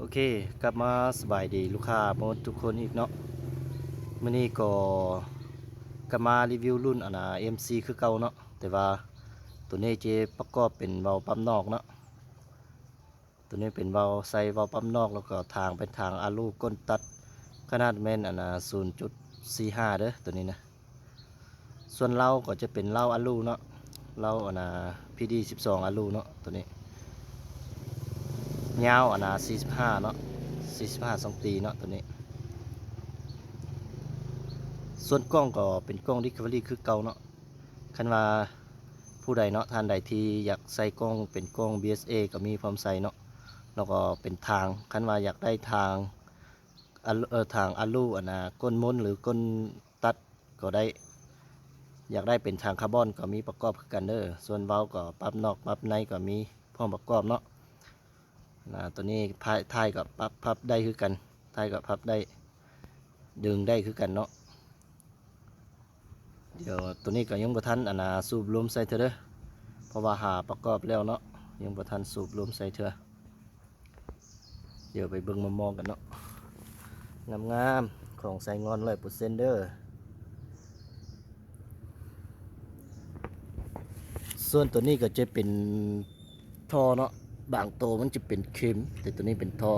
ໂອເຄ ກັບມາສະບາຍດີລູກຄ້າໝົດທຸກຄົນອີກເນາະ. ມື້ນີ້ກໍກັບມາຣີວິວລຸ້ນອັນນ່າ ເອັມຊີ ຄືເກົ່າເນາະ, ແຕ່ວ່າໂຕນີ້ຈະປະກອບເປັນເວົ້າປັບນອກເນາະ. ໂຕນີ້ເປັນເວົ້າ ໃສ່ເວົ້າປັບນອກ ແລ້ວກໍຖາງເປັນຖາງອາລູກົ້ນຕັດ ຂະໜາດແມ່ນອັນນ່າ ສູນຈຸດສີ່ຫ້າເດີ ໂຕນີ້ນະ. ສ່ວນເລົາກໍຈະເປັນເລົາອາລູເນາະ, ເລົາອັນນ່າ ພີດີສິບສອງອາລູເນາະ ໂຕນີ້. ຍາວອັນນ່າ ສີ່ສິບຫ້າເນາະ, ສີ່ສິບຫ້າຊັງຕີເນາະ ໂຕນີ້. ສ່ວນກ້ອງກໍເປັນກ້ອງ Discovery ຄືເກົ່າເນາະ. ຄັນວ່າຜູ້ໃດເນາະ ທ່ານໃດທີ່ຢາກໃສ່ກ້ອງເປັນກ້ອງ ບີເອສເອ ກໍມີພ້ອມໃສ່ເນາະ, ແລ້ວກໍເປັນຖາງ ຄັນວ່າຢາກໄດ້ຖາງ ອາ ເອີ ຖາງອາລູອັນນ່າ ກົ້ນມົນ ຫຼື ກົ້ນຕັດກໍໄດ້, ຢາກໄດ້ເປັນຖາງຄາບອນກໍມີປະກອບຄືກັນເດີ. ສ່ວນເວົ້າກໍປັບນອກປັບໃນກໍມີພ້ອມປະກອບເນາະ. ນະ ໂຕນີ້ທ້າຍ ທ້າຍກໍປັບພັບໄດ້ຄືກັນ, ທ້າຍກໍພັບໄດ້ ດຶງໄດ້ຄືກັນເນາະ. ດຽວໂຕນີ້ກໍຍັງບໍ່ທັນອັນນ່າ ສູບລົມໃສ່ເທື່ອເດີ, ເພາະວ່າຫາປະກອບແລ້ວເນາະ, ຍັງບໍ່ທັນສູບລົມໃສ່ເທື່ອ. ດຽວໄປເບິ່ງມອມໆກັນເນາະ. ງາມໆ ຂອງໄຊງ່ອນຮ້ອຍເປີເຊັນເດີ. ສ່ວນໂຕນີ້ກໍຈະເປັນທໍ່ເນາະ, ບາງໂຕມັນຈະເປັນເຂັມ ແຕ່ໂຕນີ້ເປັນທໍ່,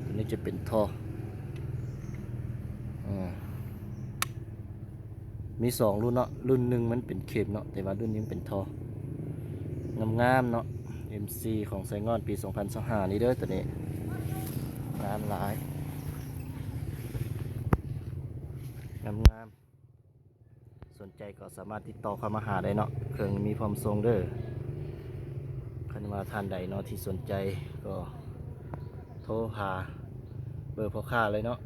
ໂຕນີ້ຈະເປັນທໍ່. ອາ ມີສອງລຸ້ນເນາະ, ລຸ້ນໜຶ່ງມັນເປັນເຂັມເນາະ, ແຕ່ວ່າລຸ້ນນີ້ມັນເປັນທໍ່. ງາມໆເນາະ, ເອັມຊີ ຂອງໄຊງ່ອນປີສອງພັນຊາວຫ້ານີ້ເດີ. ໂຕນີ້ງາມຫຼາຍ, ງາມໆ. ສົນໃຈກໍສາມາດຕິດຕໍ່ເຂົ້າມາຫາໄດ້ເນາະ, ເຄື່ອງມີພ້ອມສົ່ງເດີ. ຄັນວ່າທ່ານໃດເນາະທີ່ສົນໃຈກໍໂທຫາເບີພໍ່ຄ້າເລີຍເນາະ.